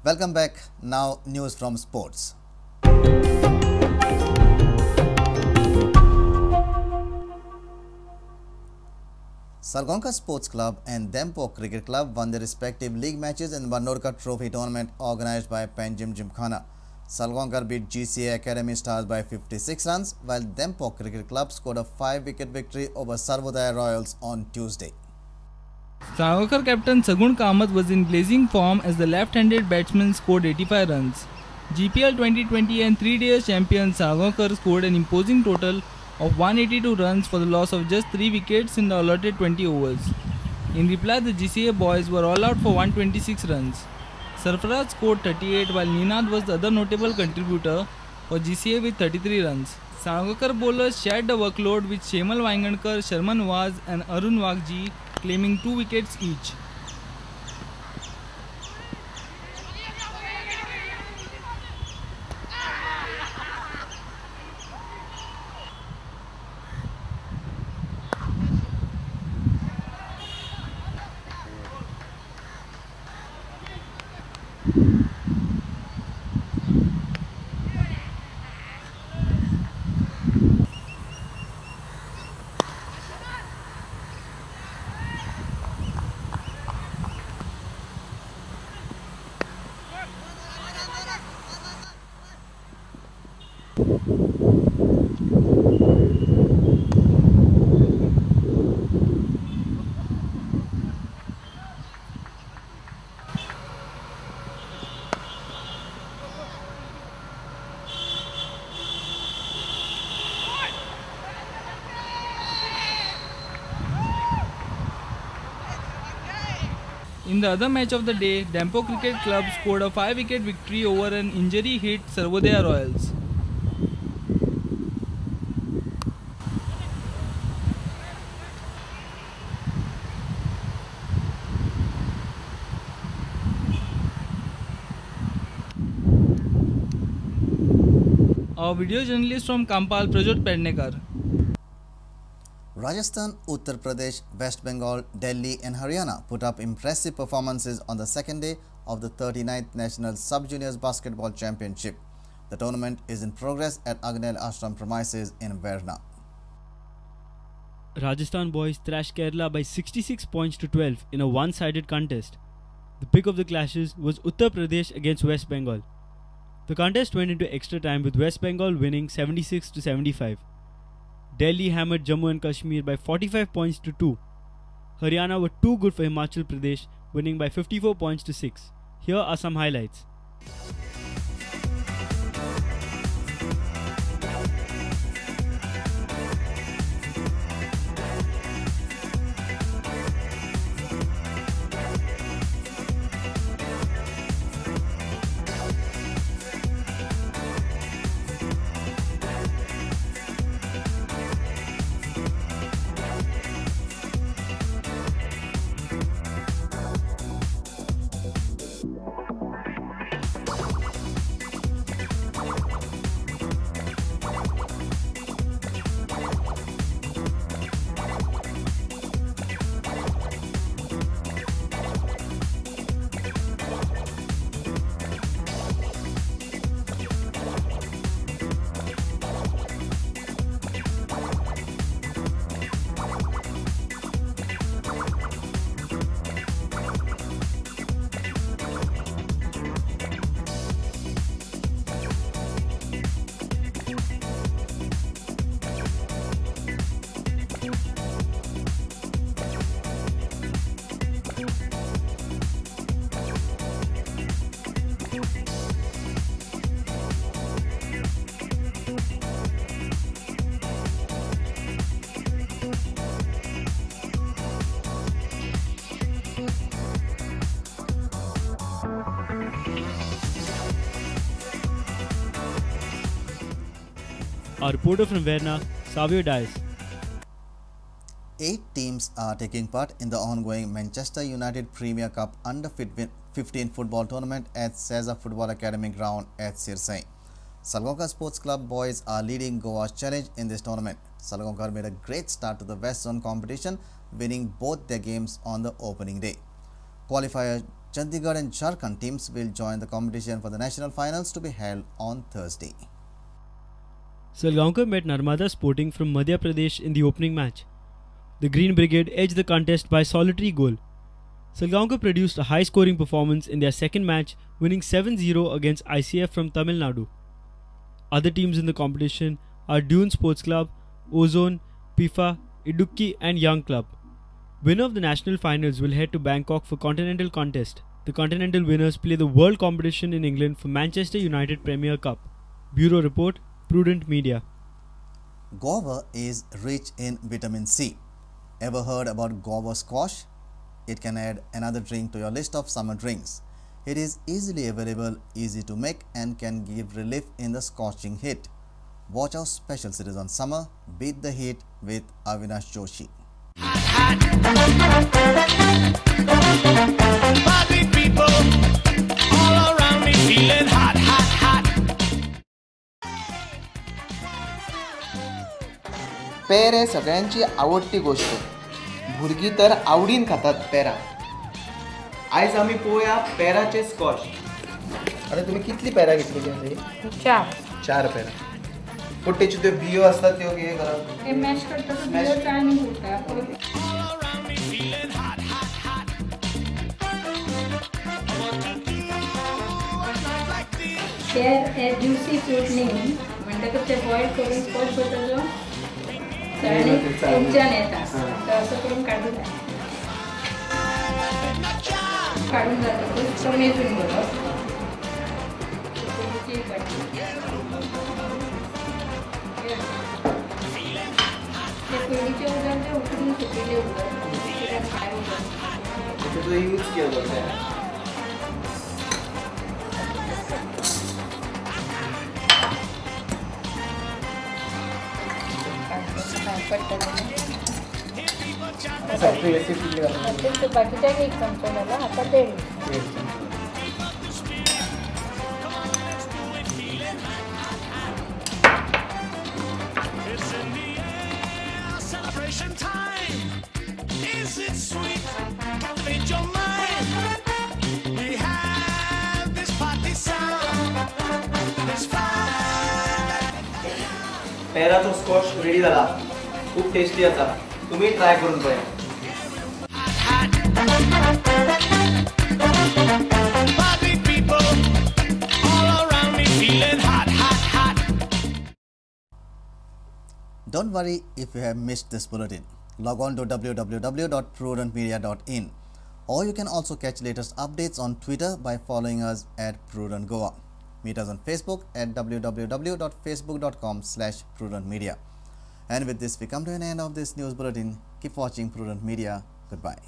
Welcome back. Now news from sports. Salgaonkar Sports Club and Dempo Cricket Club won their respective league matches in the Bandodkar Trophy tournament organized by Panjim Gymkhana. Salgaonkar beat GCA Academy Stars by 56 runs, while Dempo Cricket Club scored a 5-wicket victory over Sarvodaya Royals on Tuesday. Salgaonkar captain Sagun Kamath was in blazing form as the left-handed batsman scored 85 runs. GPL 2020 and 3-day champion Salgaonkar scored an imposing total of 182 runs for the loss of just 3 wickets in the allotted 20 overs. In reply, the GCA boys were all out for 126 runs. Sarfaraz scored 38 while Ninad was the other notable contributor for GCA with 33 runs. Salgaonkar bowlers shared the workload with Shemal Waingankar, Sharman Vaz and Arun Wagji claiming 2 wickets each. In the other match of the day, Dempo Cricket Club scored a 5-wicket victory over an injury-hit Sarvodaya Royals. Our video journalist from Kampal, Prajot Pednekar. Rajasthan, Uttar Pradesh, West Bengal, Delhi and Haryana put up impressive performances on the second day of the 39th National Sub-Juniors Basketball Championship. The tournament is in progress at Agnel Ashram premises in Verna. Rajasthan boys thrashed Kerala by 66 points to 12 in a one-sided contest. The pick of the clashes was Uttar Pradesh against West Bengal. The contest went into extra time with West Bengal winning 76 to 75. Delhi hammered Jammu and Kashmir by 45 points to 2. Haryana were too good for Himachal Pradesh, winning by 54 points to 6. Here are some highlights. Our reporter from Verna, Savio Dias. 8 teams are taking part in the ongoing Manchester United Premier Cup Under-15 football tournament at Cesar Football Academy ground at Sirsaim. Salgaonkar Sports Club boys are leading Goa's challenge in this tournament. Salgaonkar made a great start to the West Zone competition, winning both their games on the opening day. Qualifier Chandigarh and Jharkhand teams will join the competition for the national finals to be held on Thursday. Salgaonkar met Narmada Sporting from Madhya Pradesh in the opening match. The Green Brigade edged the contest by solitary goal. Salgaonkar produced a high-scoring performance in their second match, winning 7-0 against ICF from Tamil Nadu. Other teams in the competition are Dune Sports Club, Ozone, PIFA, Idukki and Young Club. Winner of the national finals will head to Bangkok for continental contest. The continental winners play the world competition in England for Manchester United Premier Cup. Bureau Report, Prudent Media. Guava is rich in vitamin C. Ever heard about guava squash? It can add another drink to your list of summer drinks. It is easily available, easy to make and can give relief in the scorching heat. Watch our special series on summer, Beat the Heat with Avinash Joshi. Party people all around me feeling hot, hot, hot. पेर सगळ्यांची आवडटी गोष्ट. भुरगीं तर आवडीन खातात पेरां. आयज आमी पळोवया पेराचे स्कॉश. आतां तुमी कितली पेरां घेतलेली? चार. चार पेरां. पूण तेच्यो त्यो बियो आसतात त्यो कितें करप? ते मॅश करतकच बियो चाळणीक उरता. पेर हे ज्युसी फ्रूट न्ही म्हणटकच ते बॉयल करून स्कॉश करता जो चाळणीक येता तो असं करून काडून काडून जातकच तो मेजून घेवप. ते पयलींचे उदक ते उकडून सुकिल्लें उदक कांय उदक तेचो यूज केलो जाता. बाकीच्याक एक चमचो घाला. आतां देड. पेराचो स्कॉश रेडी जाला. खूब टेस्टी आसा. तुमी ट्राय करून पळया. Don't worry if you have missed this bulletin. Log on to www.prudentmedia.in, or you can also catch latest updates on Twitter by following us at Prudent Goa. Meet us on Facebook at www.facebook.com/prudentmedia. And with this, we come to an end of this news bulletin. Keep watching Prudent Media. Goodbye.